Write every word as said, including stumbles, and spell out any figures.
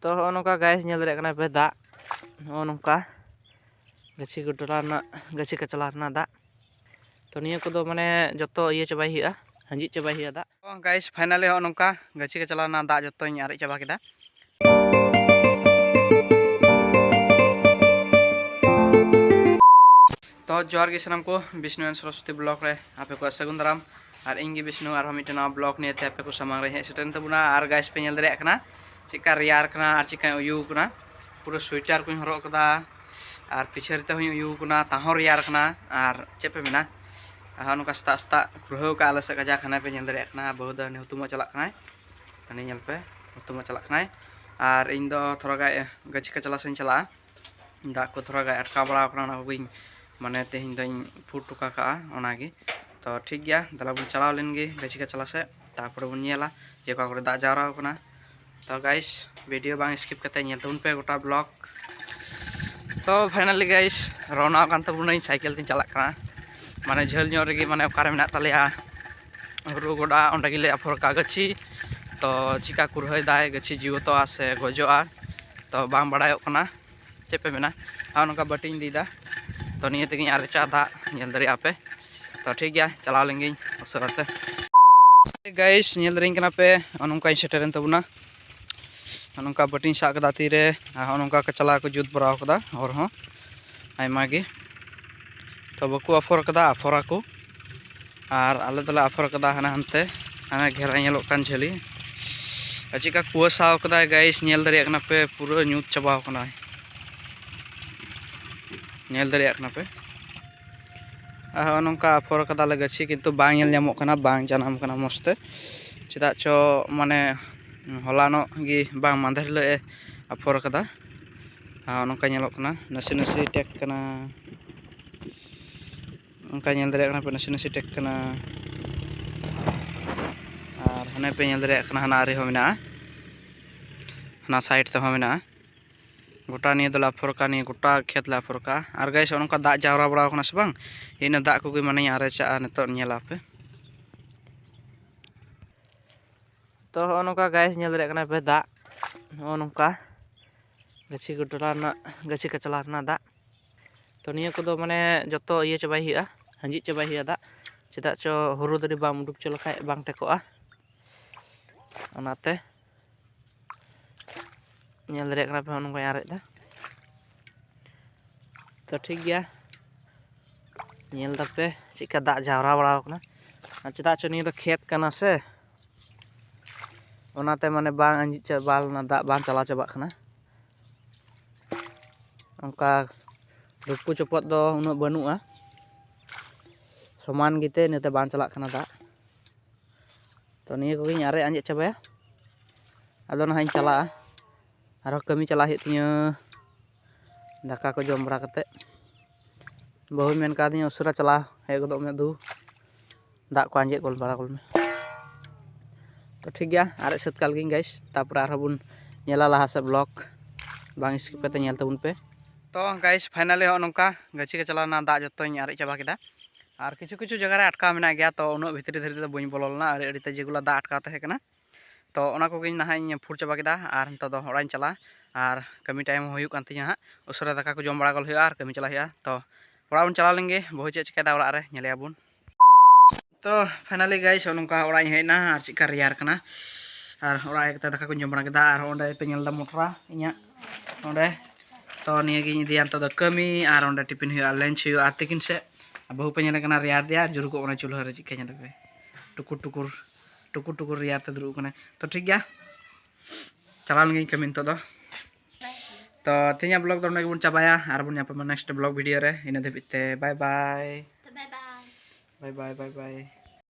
ᱛᱚ ᱦᱚᱸᱜᱼᱚ ᱱᱚᱝᱠᱟ guys, ᱧᱮᱞ ᱫᱟᱲᱮᱭᱟᱜ ᱠᱟᱱᱟ ᱯᱮ ᱫᱟᱜ, ᱱᱚᱜᱼᱚ ᱱᱚᱝᱠᱟ ᱜᱟᱹᱪᱷᱤ ᱠᱚ ᱴᱚᱞᱟ ᱨᱮᱱᱟᱜ, ᱜᱟᱹᱪᱷᱤ ᱠᱟᱪᱞᱟ ᱨᱮᱱᱟᱜ ᱫᱟᱜ᱾ ᱛᱚ ᱱᱤᱭᱟᱹ ᱠᱚᱫᱚ ᱢᱟᱱᱮ ᱡᱚᱛᱚ ᱤᱭᱟᱹ ᱪᱟᱵᱟᱭ ᱦᱩᱭᱩᱜᱼᱟ, ᱟᱸᱡᱮᱫ ᱪᱟᱵᱟᱭ ᱦᱩᱭᱩᱜᱼᱟ ᱫᱟᱜ᱾ ᱛᱚ guys, finally ᱦᱚᱸᱜᱼᱚ ᱱᱚᱝᱠᱟ ᱜᱟᱹᱪᱷᱤ ᱠᱟᱪᱞᱟ ᱨᱮᱱᱟᱜ ᱫᱟᱜ ᱡᱚᱛᱚᱧ ᱟᱨᱮᱡ ᱪᱟᱵᱟ ᱠᱮᱫᱟ᱾ ᱛᱚ ᱡᱚᱦᱟᱨ ᱜᱮ ᱥᱟᱱᱟᱢ ᱠᱚ, ᱵᱤᱥᱱᱩ and ᱥᱚᱨᱚᱥᱚᱛᱤ vlog ᱨᱮ ᱟᱯᱮ ᱠᱚᱣᱟᱜ ᱥᱟᱹᱜᱩᱱ ᱫᱟᱨᱟᱢ᱾ ᱟᱨ ᱤᱧ ᱜᱮ ᱵᱤᱥᱱᱩ, ᱟᱨᱦᱚᱸ ᱢᱤᱫᱴᱮᱱ ᱱᱟᱣᱟ vlog ᱱᱤᱭᱮ ᱛᱮ ᱟᱯᱮ ᱠᱚ ᱥᱟᱢᱟᱝ ᱨᱮ ᱦᱮᱡ ᱥᱮᱴᱮᱨᱮᱱ ᱛᱟᱵᱚᱱᱟ᱾ ᱟᱨ guys, ᱯᱮ ᱧᱮᱞ ᱫᱟᱲᱮᱭᱟᱜ ᱠᱟᱱᱟ ᱪᱮᱫᱠᱟ ᱨᱮᱭᱟᱲ ᱠᱟᱱᱟ ᱟᱨ ᱪᱮᱫᱠᱟᱧ ᱩᱭᱩ ᱠᱟᱱᱟ᱾ ᱯᱩᱨᱟᱹ sweater ᱠᱚᱧ ᱦᱚᱨᱚᱜ ᱠᱟᱫᱟ ᱟᱨ ᱯᱤᱪᱷᱟᱹ ᱨᱮᱛᱮ ᱦᱚᱸᱧ ᱩᱭᱩ ᱠᱟᱱᱟ, ᱛᱟᱦᱚᱸ ᱨᱮᱭᱟᱲ ᱠᱟᱱᱟ᱾ ᱟᱨ ᱪᱮᱫ ᱯᱮ ᱢᱮᱱᱟ, ᱟᱨᱦᱚᱸ ᱱᱚᱝᱠᱟ ᱥᱮᱛᱟᱜ ᱥᱮᱛᱟᱜ ᱠᱩᱨᱦᱟᱹᱣ ᱠᱟᱜᱼᱟ ᱟᱞᱮ ᱥᱮᱫ ᱠᱟᱡᱟᱠ᱾ ᱦᱟᱱᱮ ᱯᱮ ᱧᱮᱞ ᱫᱟᱲᱮᱭᱟᱜ ᱠᱟᱱᱟ, ᱵᱟᱹᱦᱩ ᱫᱚ ᱦᱟᱱᱮ ᱦᱩᱛᱩᱢᱚᱜ ᱪᱟᱞᱟᱜ ᱠᱟᱱᱟᱭ, ᱦᱟᱱᱮ ᱧᱮᱞ ᱯᱮ ᱦᱩᱛᱩᱢᱚᱜ ᱪᱟᱞᱟᱜ ᱠᱟᱱᱟᱭ᱾ ᱟᱨ ᱤᱧ ᱫᱚ ᱛᱷᱚᱲᱟ ᱜᱟᱱ ᱜᱟᱹᱪᱷᱤ ᱠᱟᱪᱞᱟ ᱥᱮᱫ ᱤᱧ ᱪᱟᱞᱟᱜᱼᱟ᱾ ᱫᱟᱜ ᱠᱚ ᱛᱷᱚᱲᱟ ᱜᱟᱱ ᱟᱴᱠᱟᱣ ᱵᱟᱲᱟᱣ ᱠᱟᱱᱟ, ᱚᱱᱟ ᱠᱚᱜᱮᱧ ᱢᱟᱱᱮ ᱛᱮᱦᱮᱧ ᱫᱚᱧ ᱯᱷᱩᱴ ᱦᱚᱴᱚ ᱠᱟᱜᱼᱟ ᱚᱱᱟᱜᱮ᱾ ᱛᱚ ᱴᱷᱤᱠ ᱜᱮᱭᱟ, ᱫᱮᱞᱟ ᱵᱚᱱ ᱪᱟᱞᱟᱣ ᱞᱮᱱ ᱜᱮ ᱜᱟᱹᱪᱷᱤ ᱠᱟᱪᱞᱟ ᱥᱮᱫ, ᱛᱟᱨᱯᱚᱨᱮ ᱵᱚᱱ ᱧᱮᱞᱟ ᱡᱮ ᱚᱠᱟ ᱠᱚᱨᱮ ᱫᱟᱜ ᱡᱟᱣᱨᱟ ᱟᱠᱟᱱᱟ᱾ ᱛᱚ guys, video ᱵᱟᱝ skip ᱠᱟᱛᱮ ᱧᱮᱞ ᱛᱟᱵᱚᱱ ᱯᱮ ᱜᱚᱴᱟ vlog᱾ ᱛᱚ finally guys, ᱨᱚᱣᱱᱟ ᱟᱠᱟᱱ ᱛᱟᱵᱚᱱᱟᱹᱧ, ᱥᱟᱭᱠᱮᱞ ᱛᱤᱧ ᱪᱟᱞᱟᱜ ᱠᱟᱱᱟ᱾ ᱢᱟᱱᱮ ᱡᱷᱟᱹᱞ ᱧᱚᱜ ᱨᱮᱜᱮ ᱢᱟᱱᱮ ᱚᱠᱟᱨᱮ ᱢᱮᱱᱟᱜ ᱛᱟᱞᱮᱭᱟ ᱦᱩᱲᱩ ᱜᱚᱰᱟ, ᱚᱸᱰᱮ ᱜᱮᱞᱮ ᱟᱯᱷᱚᱨ ᱠᱟᱜᱼᱟ ᱜᱟᱹᱪᱷᱤ᱾ ᱛᱚ ᱪᱤᱠᱟ ᱠᱩᱨᱦᱟᱹᱭ ᱫᱟᱭ, ᱜᱟᱹᱪᱷᱤ ᱡᱤᱣᱮᱫᱚᱜᱼᱟ ᱥᱮ ᱜᱚᱡᱚᱜᱼᱟ, ᱛᱚ ᱵᱟᱝ ᱵᱟᱲᱟᱭᱚᱜ ᱠᱟᱱᱟ᱾ ᱪᱮᱫ ᱯᱮ ᱢᱮᱱᱟ? ᱟᱨ ᱱᱚᱝᱠᱟ ᱵᱟᱹᱴᱤᱧ ᱤᱫᱤᱭᱮᱫᱟ᱾ ᱛᱚ ᱱᱤᱭᱟᱹ ᱛᱮᱜᱮᱧ ᱟᱨᱮᱡᱟ ᱫᱟᱜ, ᱧᱮᱞ ᱫᱟᱲᱮᱭᱟᱜᱼᱟ ᱯᱮ᱾ ᱛᱚ ᱴᱷᱤᱠ ᱜᱮᱭᱟ, ᱪᱟᱞᱟᱣ ᱞᱮᱱ ᱜᱤᱧ ᱩᱥᱟᱹᱨᱟ ᱛᱮ᱾ Guys, ᱧᱮᱞ ᱫᱟᱲᱮᱧ ᱠᱟᱱᱟ ᱯᱮ, ᱱᱚᱜᱼᱚ ᱱᱚᱝᱠᱟᱧ ᱥᱮᱴᱮᱨᱮᱱ ᱛᱟᱵᱚᱱᱟ᱾ ᱱᱚᱜᱼᱚ ᱱᱚᱝᱠᱟ ᱵᱟᱹᱴᱤᱧ ᱥᱟᱵ ᱠᱟᱫᱟ ᱛᱤᱨᱮ, ᱟᱨ ᱱᱚᱜᱼᱚ ᱱᱚᱝᱠᱟ ᱠᱟᱪᱞᱟ ᱠᱚ ᱡᱩᱛ ᱵᱟᱲᱟᱣ ᱠᱟᱫᱟ ᱦᱚᱨ ᱦᱚᱸ ᱟᱭᱢᱟ ᱜᱮ᱾ ᱛᱚ ᱵᱟᱠᱚ ᱟᱯᱷᱚᱨ ᱠᱟᱫᱟ, ᱟᱯᱷᱚᱨ ᱟᱠᱚ᱾ ᱟᱨ ᱟᱞᱮ ᱫᱚᱞᱮ ᱟᱯᱷᱚᱨ ᱠᱟᱫᱟ ᱦᱟᱱᱟ ᱦᱟᱱᱛᱮ, ᱦᱟᱱᱟ ᱜᱷᱮᱨᱟ ᱧᱮᱞᱚᱜ ᱠᱟᱱ ᱡᱷᱟᱹᱞᱤ᱾ ᱟᱨ ᱪᱮᱫᱠᱟ ᱠᱩᱣᱟᱹᱥᱟᱣ ᱠᱟᱫᱟᱭ guys, ᱧᱮᱞ ᱫᱟᱲᱮᱭᱟᱜ ᱠᱟᱱᱟ ᱯᱮ, ᱯᱩᱨᱟᱹ ᱧᱩᱛ ᱪᱟᱵᱟᱣ ᱠᱟᱱᱟ᱾ ᱧᱮᱞ ᱫᱟᱲᱮᱭᱟᱜ ᱠᱟᱱᱟ ᱯᱮ᱾ ᱟᱨ ᱦᱚᱸᱜᱼᱚ ᱱᱚᱝᱠᱟ ᱟᱯᱷᱚᱨ ᱠᱟᱫᱟᱞᱮ ᱜᱟᱹᱪᱷᱤ, ᱠᱤᱱᱛᱩ ᱵᱟᱝ ᱧᱮᱞ ᱧᱟᱢᱚᱜ ᱠᱟᱱᱟ, ᱵᱟᱝ ᱡᱟᱱᱟᱢ ᱠᱟᱱᱟ ᱢᱚᱡᱽ ᱛᱮ᱾ ᱪᱮᱫᱟᱜ ᱪᱚ ᱢᱟᱱᱮ ᱦᱚᱞᱟᱱᱚᱜ ᱜᱮ ᱵᱟᱝ ᱢᱟᱫᱷᱮᱨ ᱦᱤᱞᱳᱜ ᱮ ᱟᱯᱷᱚᱨ ᱠᱟᱫᱟ᱾ ᱟᱨ ᱱᱚᱝᱠᱟ ᱧᱮᱞᱚᱜ ᱠᱟᱱᱟ, ᱱᱟᱥᱮ ᱱᱟᱥᱮ ᱴᱮᱠ ᱠᱟᱱᱟ᱾ ᱚᱱᱠᱟ ᱧᱮᱞ ᱫᱟᱲᱮᱭᱟᱜ ᱠᱟᱱᱟ ᱯᱮ, ᱱᱟᱥᱮ ᱱᱟᱥᱮ ᱴᱮᱠ ᱠᱟᱱᱟ᱾ ᱟᱨ ᱦᱟᱱᱮ ᱯᱮ ᱧᱮᱞ ᱫᱟᱲᱮᱭᱟᱜ ᱠᱟᱱᱟ, ᱦᱟᱱᱟ ᱟᱨᱮ ᱦᱚᱸ ᱢᱮᱱᱟᱜᱼᱟ, ᱦᱟᱱᱟ side ᱛᱮᱦᱚᱸ ᱢᱮᱱᱟᱜᱼᱟ᱾ ᱜᱚᱴᱟ ᱱᱤᱭᱟᱹ ᱫᱚᱞᱮ ᱟᱯᱷᱚᱨ ᱠᱟᱜᱼᱟ, ᱱᱤᱭᱟᱹ ᱜᱚᱴᱟ ᱠᱷᱮᱛ ᱞᱮ ᱟᱯᱷᱚᱨ ᱠᱟᱜᱼᱟ᱾ ᱟᱨ guys, ᱱᱚᱜᱼᱚ ᱱᱚᱝᱠᱟ ᱫᱟᱜ ᱡᱟᱣᱨᱟ ᱵᱟᱲᱟᱣ ᱠᱟᱱᱟ ᱥᱮ ᱵᱟᱝ, ᱤᱱᱟᱹ ᱫᱟᱜ ᱠᱚᱜᱮ ᱢᱟᱱᱮᱧ ᱟᱨᱮᱡᱟᱜᱼᱟ ᱱᱤᱛᱚᱜ, ᱧᱮᱞᱟ ᱯᱮ᱾ ᱛᱚ ᱦᱚᱸᱜᱼᱚ ᱱᱚᱝᱠᱟ guys, ᱧᱮᱞ ᱫᱟᱲᱮᱭᱟᱜ ᱠᱟᱱᱟ ᱯᱮ ᱫᱟᱜ, ᱱᱚᱜᱼᱚ ᱱᱚᱝᱠᱟ ᱜᱟᱹᱪᱷᱤ ᱜᱚᱰᱨᱟ ᱨᱮᱱᱟᱜ, ᱜᱟᱹᱪᱷᱤ ᱠᱟᱪᱞᱟ ᱨᱮᱱᱟᱜ ᱫᱟᱜ᱾ ᱛᱚ ᱱᱤᱭᱟᱹ ᱠᱚᱫᱚ ᱢᱟᱱᱮ ᱡᱚᱛᱚ ᱤᱭᱟᱹ ᱪᱟᱵᱟᱭ ᱦᱩᱭᱩᱜᱼᱟ, ᱟᱸᱡᱮᱫ ᱪᱟᱵᱟᱭ ᱦᱩᱭᱩᱜᱼᱟ ᱫᱟᱜ᱾ ᱪᱮᱫᱟᱜ ᱪᱚ ᱦᱩᱲᱩ ᱫᱟᱨᱮ ᱵᱟᱢ ᱩᱰᱩᱠ ᱦᱚᱪᱚ ᱞᱮᱠᱷᱟᱡ ᱵᱟᱝ ᱴᱷᱮᱠᱚᱜᱼᱟ᱾ ᱚᱱᱟᱛᱮ ᱧᱮᱞ ᱫᱟᱲᱮᱭᱟᱜ ᱠᱟᱱᱟ ᱯᱮ, ᱱᱚᱜᱼᱚ ᱱᱚᱝᱠᱟᱧ ᱟᱨᱮᱡ ᱮᱫᱟ᱾ ᱛᱚ ᱴᱷᱤᱠ ᱜᱮᱭᱟ, ᱧᱮᱞ ᱫᱟᱯᱮ ᱪᱮᱫᱠᱟ ᱫᱟᱜ ᱡᱟᱣᱨᱟ ᱵᱟᱲᱟᱣ ᱠᱟᱱᱟ᱾ ᱟᱨ ᱪᱮᱫᱟᱜ ᱪᱚ ᱱᱤᱭᱟᱹ ᱫᱚ ᱠᱷᱮᱛ ᱠᱟᱱᱟ ᱥᱮ, ᱚᱱᱟᱛᱮ ᱢᱟᱱᱮ ᱵᱟᱝ ᱟᱸᱡᱮᱫ ᱪᱟᱵᱟ ᱞᱮᱱᱟ, ᱫᱟᱜ ᱵᱟᱝ ᱪᱟᱞᱟᱣ ᱪᱟᱵᱟᱜ ᱠᱟᱱᱟ᱾ ᱚᱱᱠᱟ ᱰᱷᱩᱯᱠᱩ ᱪᱚᱯᱚᱫ ᱫᱚ ᱩᱱᱟᱹᱜ ᱵᱟᱹᱱᱩᱜᱼᱟ, ᱥᱚᱢᱟᱱ ᱜᱮᱛᱮ ᱤᱱᱟᱹᱛᱮ ᱵᱟᱝ ᱪᱟᱞᱟᱜ ᱠᱟᱱᱟ ᱫᱟᱜ᱾ ᱛᱚ ᱱᱤᱭᱟᱹ ᱠᱚᱜᱮᱧ ᱟᱨᱮᱡ ᱟᱸᱡᱮᱫ ᱪᱟᱵᱟᱭᱟ, ᱟᱫᱚ ᱱᱟᱦᱟᱜ ᱤᱧ ᱪᱟᱞᱟᱜᱼᱟ, ᱟᱨᱦᱚᱸ ᱠᱟᱹᱢᱤ ᱪᱟᱞᱟᱜ ᱦᱩᱭᱩᱜ ᱛᱤᱧᱟᱹ᱾ ᱫᱟᱠᱟ ᱠᱚ ᱡᱚᱢ ᱵᱟᱲᱟ ᱠᱟᱛᱮᱫ ᱵᱟᱹᱦᱩᱭ ᱢᱮᱱ ᱠᱟᱣᱫᱤᱧᱟ ᱩᱥᱟᱹᱨᱟ ᱪᱟᱞᱟᱣ ᱦᱮᱡ ᱜᱚᱫᱚᱜ ᱢᱮ, ᱫᱩ ᱫᱟᱜ ᱠᱚ ᱟᱸᱡᱮᱫ ᱜᱚᱫ ᱵᱟᱲᱟ ᱜᱚᱫ ᱢᱮ᱾ ᱛᱚ ᱴᱷᱤᱠ ᱜᱮᱭᱟ, ᱟᱨᱮᱡ ᱥᱟᱹᱛ ᱠᱟᱜ ᱞᱮᱜᱤᱧ guys, ᱛᱟᱯᱚᱨᱮ ᱟᱨᱦᱚᱸ ᱵᱚᱱ ᱧᱮᱞᱟ ᱞᱟᱦᱟ ᱥᱮᱫ vlog, ᱵᱟᱝ skip ᱠᱟᱛᱮ ᱧᱮᱞ ᱛᱟᱵᱚᱱ ᱯᱮ᱾ ᱛᱚ guys, finally ᱦᱚᱸᱜᱼᱚ ᱱᱚᱝᱠᱟ ᱜᱟᱹᱪᱷᱤ ᱠᱟᱪᱞᱟ ᱨᱮᱱᱟᱜ ᱫᱟᱜ ᱡᱚᱛᱚᱧ ᱟᱨᱮᱡ ᱪᱟᱵᱟ ᱠᱮᱫᱟ᱾ ᱟᱨ ᱠᱤᱪᱷᱩ ᱠᱤᱪᱷᱩ ᱡᱟᱭᱜᱟ ᱨᱮ ᱟᱴᱠᱟᱣ ᱢᱮᱱᱟᱜ ᱜᱮᱭᱟ, ᱛᱚ ᱩᱱᱟᱹᱜ ᱵᱷᱤᱛᱨᱤ ᱫᱷᱟᱹᱨᱤᱡ ᱫᱚ ᱵᱟᱹᱧ ᱵᱚᱞᱚ ᱞᱮᱱᱟ, ᱟᱹᱰᱤ ᱟᱹᱰᱤ ᱛᱮ ᱡᱮᱜᱩᱞᱟ ᱫᱟᱜ ᱟᱴᱠᱟᱣ ᱛᱟᱦᱮᱸ ᱠᱟᱱᱟ᱾ ᱛᱚ ᱚᱱᱟ ᱠᱚᱜᱮᱧ ᱱᱟᱦᱟᱜ ᱤᱧ ᱯᱷᱩᱨ ᱪᱟᱵᱟ ᱠᱮᱫᱟ, ᱟᱨ ᱱᱤᱛᱚᱜ ᱫᱚ ᱚᱲᱟᱜ ᱤᱧ ᱪᱟᱞᱟᱜᱼᱟ᱾ ᱟᱨ ᱠᱟᱹᱢᱤ time ᱦᱚᱸ ᱦᱩᱭᱩᱜ ᱠᱟᱱ ᱛᱤᱧᱟᱹ ᱦᱟᱸᱜ, ᱩᱥᱟᱹᱨᱟ ᱫᱟᱠᱟ ᱠᱚ ᱡᱚᱢ ᱵᱟᱲᱟ ᱜᱚᱫ ᱦᱩᱭᱩᱜᱼᱟ ᱟᱨ ᱠᱟᱹᱢᱤ ᱪᱟᱞᱟᱜ ᱦᱩᱭᱩᱜᱼᱟ᱾ ᱛᱚ ᱚᱲᱟᱜ ᱵᱚᱱ ᱪᱟᱞᱟᱣ ᱞᱮᱱᱜᱮ, ᱵᱟᱹᱦᱩ ᱪᱮᱫ ᱪᱤᱠᱟᱹᱭᱮᱫᱟ ᱚᱲᱟᱜ ᱨᱮ ᱧᱮᱞᱮᱭᱟ ᱵᱚᱱ᱾ ᱛᱚ finally guys, ᱱᱚᱜᱼᱚ ᱱᱚᱝᱠᱟ ᱚᱲᱟᱜ ᱤᱧ ᱦᱮᱡ ᱮᱱᱟ ᱟᱨ ᱪᱮᱫᱠᱟ ᱨᱮᱭᱟᱲ ᱠᱟᱱᱟ᱾ ᱟᱨ ᱚᱲᱟᱜ ᱦᱮᱡ ᱠᱟᱛᱮ ᱫᱟᱠᱟ ᱠᱚᱧ ᱡᱚᱢ ᱵᱟᱲᱟ ᱠᱮᱫᱟ, ᱟᱨ ᱚᱸᱰᱮ ᱯᱮ ᱧᱮᱞ ᱮᱫᱟ ᱢᱚᱴᱨᱟ ᱤᱧᱟᱹᱜ ᱚᱸᱰᱮ᱾ ᱛᱚ ᱱᱤᱭᱟᱹ ᱜᱤᱧ ᱤᱫᱤᱭᱟ ᱱᱤᱛᱚᱜ ᱫᱚ ᱠᱟᱹᱢᱤ, ᱟᱨ ᱚᱸᱰᱮ tiffin ᱦᱩᱭᱩᱜᱼᱟ, lunch ᱦᱩᱭᱩᱜᱼᱟ, ᱟᱨ ᱛᱤᱠᱤᱱ ᱥᱮᱫ ᱵᱟᱹᱦᱩ ᱯᱮ ᱧᱮᱞᱮ ᱠᱟᱱᱟ ᱨᱮᱭᱟᱲ ᱨᱮᱭᱟᱲ ᱡᱩᱨᱩᱜᱚᱜ ᱠᱟᱱᱟ ᱪᱩᱞᱦᱟᱹ ᱨᱮ, ᱪᱮᱫᱠᱟ ᱧᱮᱞ ᱯᱮ ᱴᱩᱠᱩᱨ ᱴᱩᱠᱩᱨ, ᱴᱩᱠᱩᱨ ᱴᱩᱠᱩᱨ ᱨᱮᱭᱟᱲ ᱛᱮ ᱫᱩᱲᱩᱵ ᱠᱟᱱᱟᱭ᱾ ᱛᱚ ᱴᱷᱤᱠ ᱜᱮᱭᱟ, ᱪᱟᱞᱟᱣ ᱞᱮᱱ ᱜᱤᱧ ᱠᱟᱹᱢᱤ ᱱᱤᱛᱚᱜ ᱫᱚ᱾ ᱛᱚ ᱛᱮᱦᱮᱧᱟᱜ vlog ᱫᱚ ᱱᱚᱸᱰᱮ ᱜᱮᱵᱚᱱ ᱪᱟᱵᱟᱭᱟ, ᱟᱨ ᱵᱚᱱ ᱧᱟᱯᱟᱢᱟ next vlog video ᱨᱮ᱾ ᱤᱱᱟᱹ ᱫᱷᱟᱹᱵᱤᱡ ᱛᱮ bye bye᱾ ᱵᱟᱭ ᱵᱟᱭ᱾ Bye bye, bye bye᱾